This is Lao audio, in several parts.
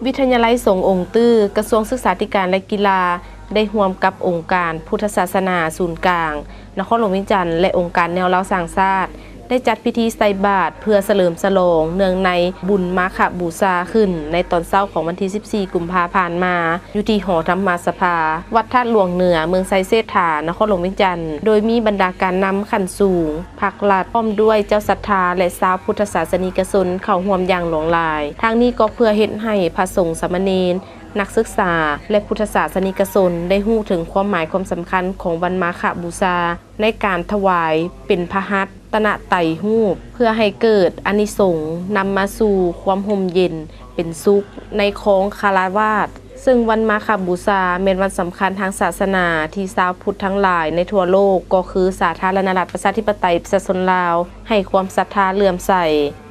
ວິທະຍາໄລສົງອົງຕື້ ກະຊວງສຶກສາທິການ ແລະ ກິລາ ໄດ້ຮ່ວມກັບອົງການພຸດທະສາສະໜາສູນກາງ ນະຄອນຫຼວງວຽງຈັນ ແລະ ອົງການແນວລາວສ້າງຊາດ ໄດ້ຈັດພິທີໃສ່ບາດເພື່ອສະເຫຼີມສະຫຼອງເນື່ອງໃນບຸນມາຄະບູຊາຂຶ້ນໃນຕອນເຊົ້າຂອງວັນທີສິບສີ່ ກຸມພາຜ່ານມາ ຢູ່ທີ່ຫໍທຳມະສະພາ ວັດທາດຫຼວງເໜືອ ເມືອງໄຊເສດຖາ ນະຄອນຫຼວງວຽງຈັນ ໂດຍມີບັນດາການນຳຂັ້ນສູງ ພັກລັດ ພ້ອມດ້ວຍເຈົ້າສັດທາ ແລະ ຊາວພຸດທະສາສະນິກະຊົນເຂົ້າຮ່ວມຢ່າງຫຼວງຫຼາຍ. ທາງນີ້ກໍເພື່ອເຮັດໃຫ້ພະສົງສາມະເນນ ນັກສຶກສາ ແລະ ພຸດທະສາສະນິກະຊົນໄດ້ຮູ້ເຖິງຄວາມໝາຍຄວາມສຳຄັນຂອງວັນມາຄະບູຊາ ໃນການຖວາຍເປັນພະຮັດຕະນະໄຕຮູບ ເພື່ອໃຫ້ເກີດອານິສົງນຳມາສູ່ຄວາມຮົ່ມເຢັນເປັນສຸກໃນຄອງຄາລາວາດ. ເຊິ່ງວັນມາຄະບູຊາແມ່ນວັນສຳຄັນທາງສາສະໜາທີ່ຊາວພຸດທັງຫຼາຍໃນທົ່ວໂລກ ກໍຄືສາທາລະນະລັດປະຊາທິປະໄຕປະຊາຊົນລາວ ໃຫ້ຄວາມສັດທາເຫຼື້ອມໃສ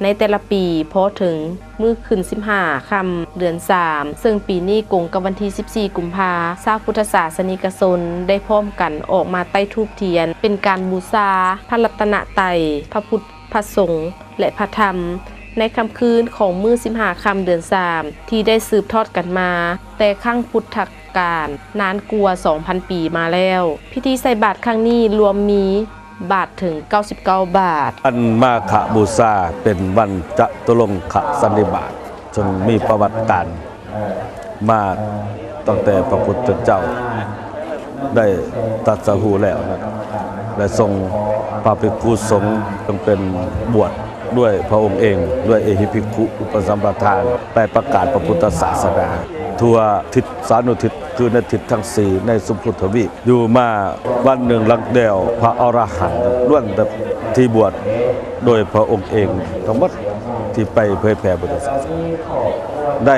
ໃນແຕ່ລະປີ ພໍເຖິງມື້ຂຶ້ນສິບຫ້າຄ່ຳເດືອນສາມ ເຊິ່ງປີນີ້ກົງກັບວັນທີສິບສີ່ ກຸມພາ ຊາວພຸດທະສາສະນິກະຊົນໄດ້ພ້ອມກັນອອກມາໄຕ້ທູບທຽນ ເປັນການບູຊາພະລັດຕະນະໄຕ, ພະພຸດ, ພະສົງ ແລະ ພະທຳ ໃນຄ່ຳຄືນຂອງມື້ສິບຫ້າຄ່ຳເດືອນສາມ ທີ່ໄດ້ສືບທອດກັນມາແຕ່ຄັ້ງພຸດທະການນານກວ່າສອງພັນປີມາແລ້ວ. ພິທີໃສ່ບາດຄັ້ງນີ້ລວມມີ ບາດເຖິງເກົ້າສິບເກົ້າບາດ. ວັນມາຄະບູຊາເປັນວັນຈະຕຸລົງຄະສັນນິບາດ ເຊິ່ງມີປະຫວັດການມາຕັ້ງແຕ່ພະພຸດທະເຈົ້າໄດ້ຕັດສະຮູ້ແລ້ວ ແລະ ຊົງພະພິກຂຸສົງເຊິ່ງເປັນບວດດ້ວຍພະອົງເອງ ດ້ວຍເອຫິພິກຂຸອຸປະສຳປະທານ ໄປປະກາດພະພຸດທະສາສະໜາທົ່ວທິດສານຸທິດ ຄືໃນທິດທັງສີ່ ໃນຊົມພູທະວີບ ຢູ່ມາວັນໜຶ່ງຫຼັງແລ້ວ ພະອໍລະຫັນລ້ວນແຕ່ທີ່ບວດໂດຍພະອົງເອງທັງໝົດ ທີ່ໄປເຜີຍແຜ່ພຸດທະສາສະໜາ ໄດ້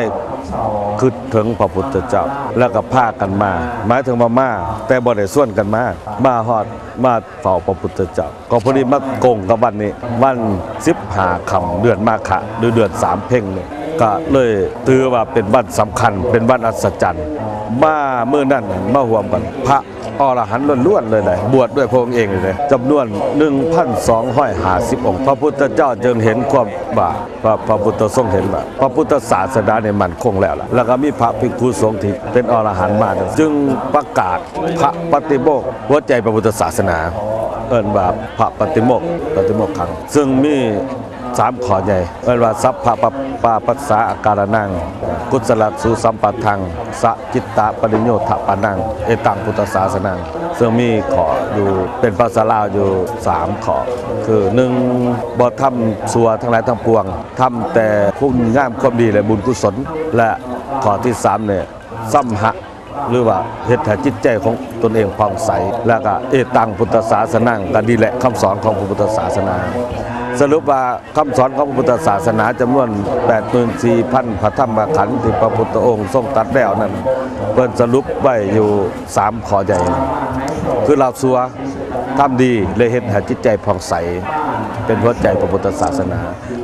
ຄິດເຖິງພະພຸດທະເຈົ້າ ແລ້ວກໍພາກັນມາ ໝາຍເຖິງວ່າມາ ແຕ່ບໍ່ໄດ້ຊວນກັນມາ ມາຮອດ ມາເຝົ້າພະພຸດທະເຈົ້າ ກໍພໍດີມາກົງກັບວັນນີ້ ວັນສິບຫ້າຄ່ຳເດືອນມາຄະ ຫຼື ເດືອນສາມເພັງນີ້ ກໍເລີຍຖືວ່າເປັນວັນສຳຄັນ ເປັນວັນອັດສະຈັນ ມາມື້ນັ້ນມາຮ່ວມກັນ ພະອໍລະຫັນລ້ວນໆເລີຍ ບວດດ້ວຍພະອົງເອງເລີຍ ຈຳນວນໜຶ່ງພັນສອງຮ້ອຍຫ້າສິບອົງ ພະພຸດທະເຈົ້າຈຶ່ງເຫັນຄວາມວ່າ ພະ ພະພຸດທະຊົງເຫັນວ່າ ພະພຸດທະສາສະໜານີ້ໝັ້ນຄົງແລ້ວລະ ແລ້ວກໍມີພະພິກຂຸສົງທີ່ເປັນອໍລະຫັນມາ ຈຶ່ງປະກາດພະປະຕິໂມກ ຫົວໃຈພະພຸດທະສາສະໜາ ເອີ້ນວ່າພະປະຕິໂມກ ປະຕິໂມກຄັງ ເຊິ່ງມີສາມຂໍ້ໃຫຍ່ ເອີ້ນວ່າ ສັບພະປະປາປັດສາອາກາລະນັງ ກຸສະລະສູສຳປະທັງ ສະຈິດຕະປະລິໂຍທະປານັງ ເອຕັງພຸດທະສາສະນັງ ເຊິ່ງມີຂໍ້ຢູ່ ເປັນພາສາລາວຢູ່ສາມຂໍ້ ຄື ໜຶ່ງ ບໍ່ທຳຊົ່ວທັງຫຼາຍທັງປວງ ທຳແຕ່ຄຸນງາມຄວາມດີ ແລະ ບຸນກຸສົນ ແລະ ຂໍ້ທີສາມນີ້ ສຳຫະ ຫຼືວ່າເຮັດໃຫ້ຈິດໃຈຂອງຕົນເອງຜ່ອງໃສ ແລ້ວກໍເອຕັງພຸດທະສາສະນັງ ກໍນີ້ແຫຼະຄຳສອນຂອງພະພຸດທະສາສະໜາ ສະຫຼຸບວ່າຄຳສອນຂອງພະພຸດທະສາສະໜາຈຳນວນແປດໝື່ນສີ່ພັນພະທຳມະຂັນທີ່ພະພຸດທະອົງຊົງຕັດແລ້ວນັ້ນ ເພິ່ນສະຫຼຸບໄວ້ຢູ່ສາມຂໍ້ໃຫຍ່ ຄືລາວຊົ່ວ ທຳດີ ແລະ ເຮັດໃຫ້ຈິດໃຈຜ່ອງໃສ ເປັນຫົວໃຈພະພຸດທະສາສະໜາ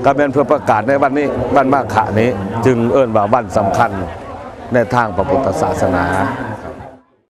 ກໍແມ່ນເພື່ອປະກາດໃນວັນນີ້ ວັນມາຄະນີ້ ຈຶ່ງເອີ້ນວ່າວັນສຳຄັນ ໃນທາງພະພຸດທະສາສະໜາ